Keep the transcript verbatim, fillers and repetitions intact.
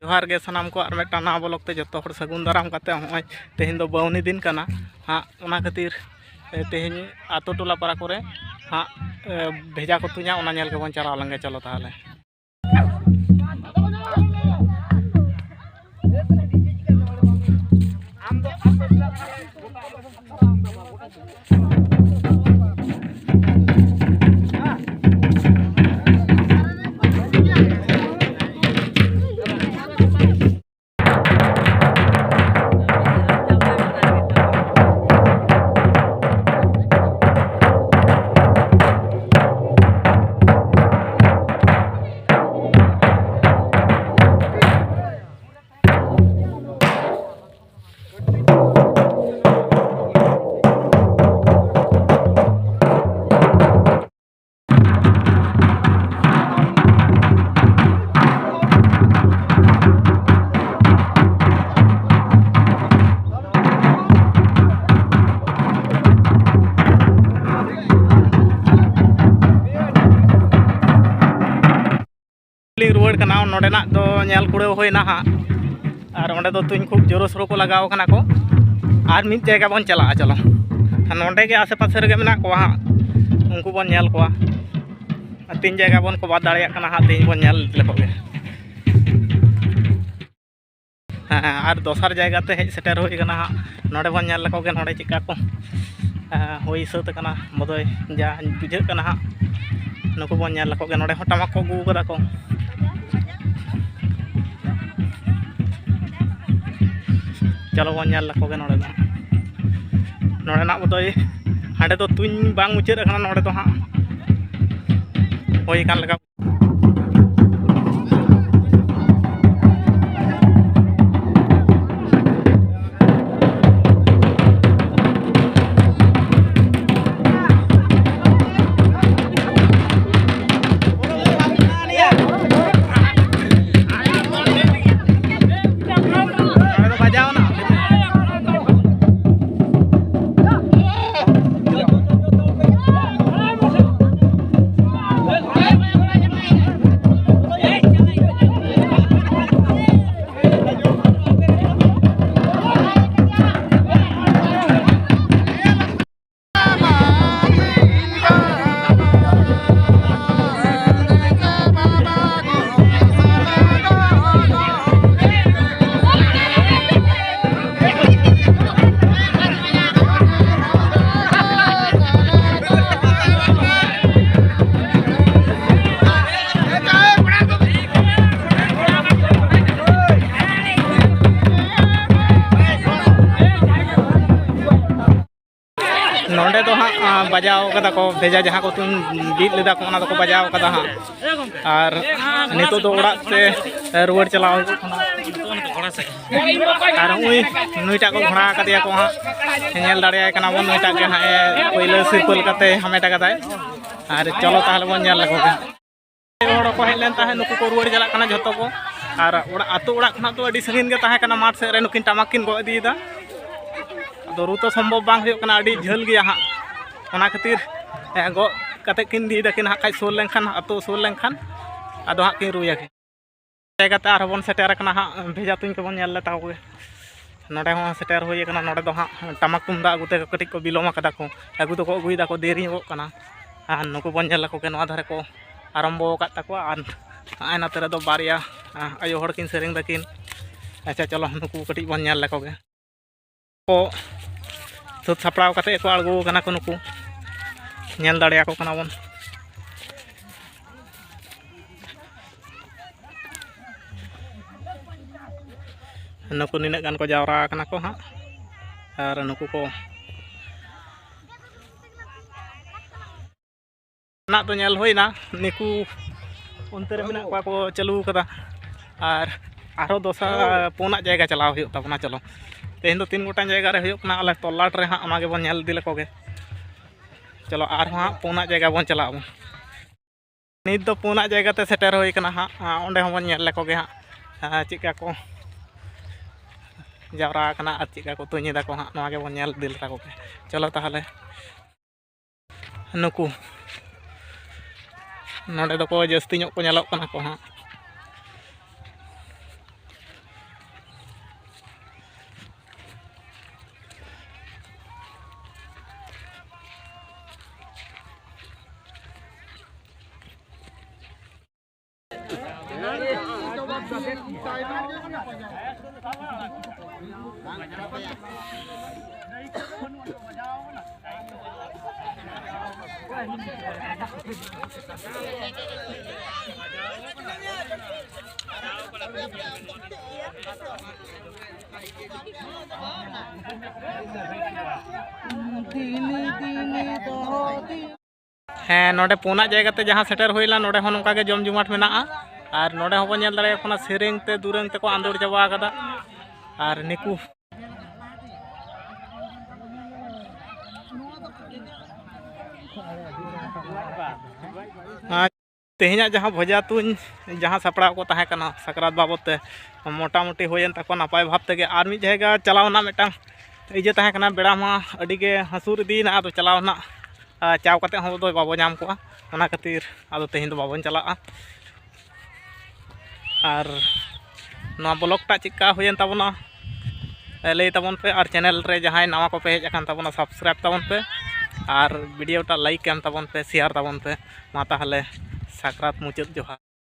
ᱡᱚᱦᱟᱨ ᱜᱮ ᱥᱟᱱᱟᱢ ᱠᱚ, ᱟᱨ ᱢᱤᱫᱴᱟᱝ ᱱᱟᱣᱟ ᱵᱞᱚᱜ ᱛᱮ ᱡᱚᱛᱚ ᱦᱚᱲ ᱥᱟᱹᱜᱩᱱ ᱫᱟᱨᱟᱢ ᱠᱟᱛᱮ, ᱦᱚᱸᱜᱼᱚᱭ ᱛᱮᱦᱮᱧ ᱫᱚ ᱵᱟᱹᱣᱱᱤ ᱫᱤᱱ ᱠᱟᱱᱟ ᱦᱟᱸᱜ, ᱚᱱᱟ ᱠᱷᱟᱹᱛᱤᱨ ᱮ, ᱛᱮᱦᱮᱧ ᱟᱛᱳ ᱴᱚᱞᱟ ᱯᱟᱲᱟ ᱠᱚᱨᱮ ᱦᱟᱸᱜ ᱮ, ᱵᱷᱮᱡᱟ ᱠᱚ ᱛᱩᱧᱟ, ᱚᱱᱟ ᱧᱮᱞ ᱜᱮᱵᱚᱱ ᱪᱟᱞᱟᱣ ᱞᱮᱱ ᱜᱮ᱾ ᱪᱚᱞᱚ ᱛᱟᱦᱚᱞᱮ᱾ ᱞᱤᱧ ᱨᱩᱣᱟᱹᱲ ᱠᱟᱱᱟ, ᱱᱚᱸᱰᱮᱱᱟᱜ ᱫᱚ ᱧᱮᱞ ᱠᱩᱲᱟᱹᱣ ᱦᱩᱭᱱᱟ ᱦᱟᱸᱜ᱾ ᱟᱨ ᱚᱸᱰᱮ ᱫᱚ ᱛᱩᱧ ᱠᱷᱩᱵ ᱡᱳᱨᱳ ᱥᱳᱨᱳ ᱠᱚ ᱞᱟᱜᱟᱣ ᱠᱟᱱᱟ ᱠᱚ᱾ ᱟᱨ ᱢᱤᱫ ᱡᱟᱭᱜᱟ ᱵᱚᱱ ᱪᱟᱞᱟᱜᱼᱟ, ᱪᱚᱞᱚ᱾ ᱟᱨ ᱱᱚᱸᱰᱮ ᱜᱮ ᱟᱥᱮ ᱯᱟᱥᱮ ᱨᱮᱜᱮ ᱢᱮᱱᱟᱜ ᱠᱚᱣᱟ ᱦᱟᱸᱜ, ᱩᱱᱠᱩ ᱵᱚᱱ ᱧᱮᱞ ᱠᱚᱣᱟ᱾ ᱟᱨ ᱛᱤᱱ ᱡᱟᱭᱜᱟ ᱵᱚᱱ ᱠᱚᱵᱷᱟᱨ ᱫᱟᱲᱮᱭᱟᱜ ᱠᱟᱱᱟ ᱦᱟᱸᱜ, ᱛᱮᱦᱮᱧ ᱵᱚᱱ ᱧᱮᱞ ᱞᱮᱠᱚ ᱜᱮ᱾ ᱦᱮᱸ, ᱟᱨ ᱫᱚᱥᱟᱨ ᱡᱟᱭᱜᱟ ᱛᱮ ᱦᱮᱡ ᱥᱮᱴᱮᱨ ᱦᱩᱭ ᱠᱟᱱᱟ ᱦᱟᱸᱜ᱾ ᱱᱚᱰᱮ ᱵᱚᱱ ᱧᱮᱞ ᱞᱮᱠᱚ ᱜᱮ, ᱱᱚᱰᱮ ᱪᱮᱫᱠᱟ ᱠᱚ, ᱦᱮᱸ, ᱦᱩᱭ ᱥᱟᱹᱛ ᱟᱠᱟᱱᱟ ᱵᱚᱫᱚᱭ, ᱡᱟ ᱵᱩᱡᱷᱟᱹᱜ ᱠᱟᱱᱟ ᱦᱟᱸᱜ᱾ ᱱᱩᱠᱩ ᱵᱚᱱ ᱧᱮᱞ ᱞᱮᱠᱚ ᱜᱮ, ᱱᱚᱰᱮ ᱦᱚᱸ ᱴᱟᱢᱟᱠ ᱠᱚ ᱟᱹᱜᱩ ᱠᱟᱫᱟ ᱠᱚ᱾ ᱪᱚᱞᱚ ᱵᱚᱱ ᱧᱮᱞ ᱞᱮᱠᱚ ᱜᱮ ᱱᱚᱰᱮ ᱫᱚ᱾ ᱱᱚᱰᱮᱱᱟᱜ ᱵᱚᱫᱚᱭ ᱦᱟᱸᱰᱮ ᱫᱚ ᱛᱩᱧ ᱵᱟᱝ ᱢᱩᱪᱟᱹᱫ ᱟᱠᱟᱱᱟ, ᱱᱚᱰᱮ ᱫᱚ ᱦᱟᱸᱜ ᱦᱩᱭ ᱟᱠᱟᱱ ᱞᱮᱠᱟ᱾ ᱵᱟᱡᱟᱣ ᱠᱟᱫᱟ ᱠᱚ, ᱵᱷᱮᱡᱟ ᱡᱟᱦᱟᱸ ᱠᱚ ᱛᱩᱧ ᱵᱤᱫ ᱞᱮᱫᱟ ᱠᱚ, ᱚᱱᱟ ᱫᱚᱠᱚ ᱵᱟᱡᱟᱣ ᱠᱟᱫᱟ ᱦᱟᱸᱜ᱾ ᱟᱨ ᱱᱤᱛᱚᱜ ᱫᱚ ᱚᱲᱟᱜ ᱛᱮ ᱨᱩᱣᱟᱹᱲ ᱪᱟᱞᱟᱣ ᱦᱩᱭᱩᱜ ᱠᱟᱱᱟ᱾ ᱟᱨ ᱱᱩᱭ, ᱱᱩᱭᱴᱟᱜ ᱠᱚ ᱜᱷᱚᱲᱟ ᱟᱠᱟᱫᱮᱭᱟ ᱠᱚ ᱦᱟᱸᱜ, ᱧᱮᱞ ᱫᱟᱲᱮᱭᱟᱭ ᱠᱟᱱᱟ ᱵᱚᱱ, ᱱᱩᱭᱴᱟᱜ ᱜᱮ ᱦᱟᱸᱜ ᱮ ᱯᱳᱭᱞᱳ ᱥᱤᱨᱯᱟᱹ ᱞᱮᱠᱟᱛᱮ ᱦᱟᱢᱮᱴ ᱟᱠᱟᱫᱟᱭ᱾ ᱟᱨ ᱪᱚᱞᱚ ᱛᱟᱦᱚᱞᱮ ᱵᱚᱱ ᱧᱮᱞ ᱞᱮᱠᱚ ᱜᱮ᱾ ᱦᱚᱲ ᱠᱚ ᱦᱮᱡ ᱞᱮᱱ ᱛᱟᱦᱮᱸᱫ, ᱱᱩᱠᱩ ᱠᱚ ᱨᱩᱣᱟᱹᱲ ᱪᱟᱞᱟᱜ ᱠᱟᱱᱟ ᱡᱷᱚᱛᱚ ᱠᱚ᱾ ᱟᱨ ᱚᱲᱟᱜ, ᱟᱛᱳ ᱚᱲᱟᱜ ᱠᱷᱚᱱᱟᱜ ᱫᱚ ᱟᱹᱰᱤ ᱥᱟᱺᱜᱤᱧ ᱜᱮ ᱛᱟᱦᱮᱸ ᱠᱟᱱᱟ, ᱢᱟᱴᱷ ᱥᱮᱫ ᱨᱮ ᱱᱩᱠᱤᱱ ᱴᱟᱢᱟᱠ ᱠᱤᱱ ᱜᱚᱜ ᱤᱫᱤᱭᱮᱫᱟ᱾ ᱟᱫᱚ ᱨᱩ ᱛᱚ ᱥᱚᱢᱵᱷᱚᱵ ᱵᱟᱝ ᱦᱩᱭᱩᱜ ᱠᱟᱱᱟ, ᱟᱹᱰᱤ ᱡᱷᱟᱹᱞ ᱜᱮᱭᱟ ᱦᱟᱸᱜ᱾ ᱚᱱᱟ ᱠᱷᱟᱹᱛᱤᱨ, ᱦᱮᱸ, ᱜᱚᱜ ᱠᱟᱛᱮᱫ ᱠᱤᱱ ᱤᱫᱤᱭᱮᱫᱟ ᱠᱤᱱ ᱦᱟᱸᱜ, ᱠᱷᱟᱡ ᱥᱩᱨ ᱞᱮᱱᱠᱷᱟᱱ, ᱟᱛᱳ ᱥᱩᱨ ᱞᱮᱱᱠᱷᱟᱱ ᱟᱫᱚ ᱦᱟᱸᱜ ᱠᱤᱱ ᱨᱩᱭᱟ ᱠᱤᱱ᱾ ᱡᱟᱭᱜᱟ ᱛᱮ ᱟᱨᱦᱚᱸ ᱵᱚᱱ ᱥᱮᱴᱮᱨ ᱟᱠᱟᱱᱟ ᱦᱟᱸᱜ, ᱵᱷᱮᱡᱟ ᱛᱩᱧ ᱠᱚᱵᱚᱱ ᱧᱮᱞ ᱞᱮ ᱛᱟᱠᱚ ᱜᱮ᱾ ᱱᱚᱰᱮ ᱦᱚᱸ ᱥᱮᱴᱮᱨ ᱦᱩᱭ ᱟᱠᱟᱱᱟ, ᱱᱚᱰᱮ ᱫᱚ ᱦᱟᱸᱜ ᱴᱟᱢᱟᱠ ᱛᱩᱢᱫᱟᱜ ᱟᱹᱜᱩ ᱛᱮ ᱠᱟᱹᱴᱤᱡ ᱠᱚ ᱵᱤᱞᱚᱢ ᱟᱠᱟᱫᱟ ᱠᱚ, ᱟᱹᱜᱩ ᱫᱚᱠᱚ ᱟᱹᱜᱩᱭᱮᱫᱟ ᱠᱚ, ᱫᱮᱨᱤ ᱧᱚᱜᱚᱜ ᱠᱟᱱᱟ᱾ ᱟᱨ ᱱᱩᱠᱩ ᱵᱚᱱ ᱧᱮᱞ ᱞᱮᱠᱚ ᱜᱮ, ᱱᱚᱣᱟ ᱫᱷᱟᱨᱮ ᱠᱚ ᱟᱨᱟᱢᱵᱚ ᱟᱠᱟᱫ ᱛᱟᱠᱚᱣᱟ᱾ ᱟᱨ ᱱᱚᱜᱼᱚᱭ ᱱᱚᱛᱮ ᱨᱮᱫᱚ ᱵᱟᱨᱭᱟ, ᱟ, ᱟᱭᱳ ᱦᱚᱲ ᱠᱤᱱ ᱥᱮᱨᱮᱧ ᱫᱟᱹᱠᱤᱱ᱾ ᱟᱪᱪᱷᱟ, ᱪᱚᱞᱚ ᱱᱩᱠᱩ ᱠᱟᱹᱴᱤᱡ ᱵᱚᱱ ᱧᱮᱞ ᱞᱮᱠᱚ ᱜᱮ᱾ ᱠᱚ ᱥᱟᱹᱛ ᱥᱟᱯᱲᱟᱣ ᱠᱟᱛᱮ ᱠᱚ ᱟᱬᱜᱚ ᱟᱠᱟᱱᱟ ᱠᱚ ᱱᱩᱠᱩ᱾ ᱧᱮᱞ ᱫᱟᱲᱮᱭᱟᱠᱚ ᱠᱟᱱᱟ ᱵᱚᱱ᱾ ᱱᱩᱠᱩ ᱱᱤᱱᱟᱹᱜ ᱜᱟᱱ ᱠᱚ ᱡᱟᱣᱨᱟ ᱟᱠᱟᱱᱟ ᱠᱚ ᱦᱟᱸᱜ, ᱟᱨ ᱱᱩᱠᱩ ᱠᱚ ᱱᱟᱜ ᱫᱚ ᱧᱮᱞ ᱦᱩᱭᱱᱟ, ᱱᱤᱠᱩ ᱚᱱᱛᱮ ᱨᱮ ᱢᱮᱱᱟᱜ ᱠᱚᱣᱟ ᱠᱚ, ᱪᱟᱹᱞᱩ ᱠᱟᱫᱟ᱾ ᱟᱨ ᱟᱨᱦᱚᱸ ᱫᱚᱥᱟᱨ, ᱯᱩᱱᱟᱜ ᱡᱟᱭᱜᱟ ᱪᱟᱞᱟᱣ ᱦᱩᱭᱩᱜ ᱛᱟᱵᱚᱱᱟ᱾ ᱪᱚᱞᱚ, ᱛᱮᱦᱮᱧ ᱫᱚ ᱛᱤᱱ ᱜᱚᱴᱟᱝ ᱡᱟᱭᱜᱟ ᱨᱮ ᱦᱩᱭᱩᱜ ᱠᱟᱱᱟ, ᱟᱞᱮ ᱛᱚᱞᱞᱟᱴ ᱨᱮ ᱦᱟᱸᱜ ᱚᱱᱟ ᱜᱮᱵᱚᱱ ᱧᱮᱞ ᱤᱫᱤ ᱞᱮᱠᱚ ᱜᱮ᱾ ᱪᱚᱞᱚ, ᱟᱨᱦᱚᱸ ᱦᱟᱸᱜ ᱯᱩᱱᱟᱜ ᱡᱟᱭᱜᱟ ᱵᱚᱱ ᱪᱟᱞᱟᱜ ᱟᱵᱚᱱ᱾ ᱱᱤᱛ ᱫᱚ ᱯᱩᱱᱟᱜ ᱡᱟᱭᱜᱟ ᱛᱮ ᱥᱮᱴᱮᱨ ᱦᱩᱭ ᱠᱟᱱᱟ ᱦᱟᱸᱜ᱾ ᱟᱸ, ᱚᱸᱰᱮ ᱦᱚᱸᱵᱚᱱ ᱧᱮᱞ ᱞᱮᱠᱚ ᱜᱮ ᱦᱟᱸᱜ, ᱟᱸ, ᱪᱮᱫ ᱞᱮᱠᱟ ᱠᱚ ᱡᱟᱣᱨᱟ ᱟᱠᱟᱱᱟ ᱟᱨ ᱪᱮᱫ ᱞᱮᱠᱟ ᱠᱚ ᱛᱩᱧ ᱮᱫᱟ ᱠᱚ ᱦᱟᱸᱜ, ᱱᱚᱣᱟ ᱜᱮᱵᱚᱱ ᱧᱮᱞ ᱤᱫᱤ ᱞᱮᱛᱟ ᱠᱚ ᱜᱮ᱾ ᱪᱚᱞᱚ ᱛᱟᱦᱚᱞᱮ, ᱱᱩᱠᱩ ᱱᱚᱰᱮ ᱫᱚᱠᱚ ᱡᱟᱹᱥᱛᱤ ᱧᱚᱜ ᱠᱚ ᱧᱮᱞᱚᱜ ᱠᱟᱱᱟ ᱠᱚ ᱦᱟᱸᱜ᱾ ᱦᱮᱸ, ᱱᱚᱰᱮ ᱯᱩᱱᱟᱜ ᱡᱟᱭᱜᱟ ᱛᱮ ᱡᱟᱦᱟᱸ ᱥᱮᱴᱮᱨ ᱦᱩᱭ ᱞᱮᱱᱟ, ᱱᱚᱰᱮ ᱦᱚᱸ ᱱᱚᱝᱠᱟ ᱜᱮ ᱡᱚᱢ ᱡᱚᱢᱟᱴ ᱢᱮᱱᱟᱜᱼᱟ᱾ ᱟᱨ ᱱᱚᱰᱮ ᱦᱚᱸᱵᱚᱱ ᱧᱮᱞ ᱫᱟᱲᱮᱭᱟᱜ ᱠᱟᱱᱟ, ᱥᱮᱨᱮᱧ ᱛᱮ ᱫᱩᱨᱟᱹᱝ ᱛᱮᱠᱚ ᱟᱸᱫᱳᱲ ᱪᱟᱵᱟ ᱟᱠᱟᱫᱟ᱾ ᱟᱨ ᱱᱤᱠᱩ ᱟᱨ ᱛᱮᱦᱮᱧᱟᱜ ᱡᱟᱦᱟᱸ ᱵᱷᱚᱡᱟ ᱛᱩᱧ, ᱡᱟᱦᱟᱸ ᱥᱟᱯᱲᱟᱣ ᱠᱚ ᱛᱟᱦᱮᱸ ᱠᱟᱱᱟ ᱥᱟᱠᱨᱟᱛ ᱵᱟᱵᱚᱫ ᱛᱮ, ᱢᱚᱴᱟᱢᱩᱴᱤ ᱦᱩᱭᱮᱱ ᱛᱟᱠᱚᱣᱟ ᱱᱟᱯᱟᱭ ᱵᱷᱟᱵᱽ ᱛᱮᱜᱮ᱾ ᱟᱨ ᱢᱤᱫ ᱡᱟᱭᱜᱟ ᱪᱟᱞᱟᱣ ᱨᱮᱱᱟᱜ ᱢᱤᱫᱴᱟᱝ ᱤᱭᱟᱹ ᱛᱟᱦᱮᱸ ᱠᱟᱱᱟ, ᱵᱮᱲᱟ ᱢᱟ ᱟᱹᱰᱤ ᱜᱮ ᱦᱟᱹᱥᱩᱨ ᱤᱫᱤᱭᱮᱱᱟ, ᱟᱫᱚ ᱪᱟᱞᱟᱣ ᱨᱮᱱᱟᱜ, ᱟ, ᱪᱟᱣ ᱠᱟᱛᱮ ᱦᱚᱸ ᱫᱚ ᱵᱟᱵᱚ ᱧᱟᱢ ᱠᱚᱣᱟ, ᱚᱱᱟ ᱠᱷᱟᱹᱛᱤᱨ ᱟᱫᱚ ᱛᱮᱦᱮᱧ ᱫᱚ ᱵᱟᱵᱚᱱ ᱪᱟᱞᱟᱜᱼᱟ᱾ ᱟᱨ ᱱᱚᱣᱟ ᱵᱞᱚᱜᱽ ᱴᱟᱜ ᱪᱮᱫᱠᱟ ᱦᱩᱭᱮᱱ ᱛᱟᱵᱚᱱᱟ, ᱞᱟᱹᱭ ᱛᱟᱵᱚᱱ ᱯᱮ᱾ ᱟᱨ ᱪᱮᱱᱮᱞ ᱨᱮ ᱡᱟᱦᱟᱸᱭ ᱱᱟᱣᱟ ᱠᱚᱯᱮ ᱦᱮᱡ ᱟᱠᱟᱱ ᱛᱟᱵᱚᱱᱟ, ᱥᱟᱵᱥᱠᱨᱟᱭᱤᱵᱽ ᱛᱟᱵᱚᱱ ᱯᱮ᱾ ᱟᱨ ᱵᱷᱤᱰᱤᱭᱳ ᱴᱟᱜ ᱞᱟᱭᱤᱠ ᱮᱢ ᱛᱟᱵᱚᱱ ᱯᱮ, ᱥᱮᱭᱟᱨ ᱛᱟᱵᱚᱱ ᱯᱮ᱾ ᱢᱟ ᱛᱟᱦᱚᱞᱮ, ᱥᱟᱠᱨᱟᱛ ᱢᱩᱪᱟᱹᱫ ᱡᱚᱦᱟᱨ᱾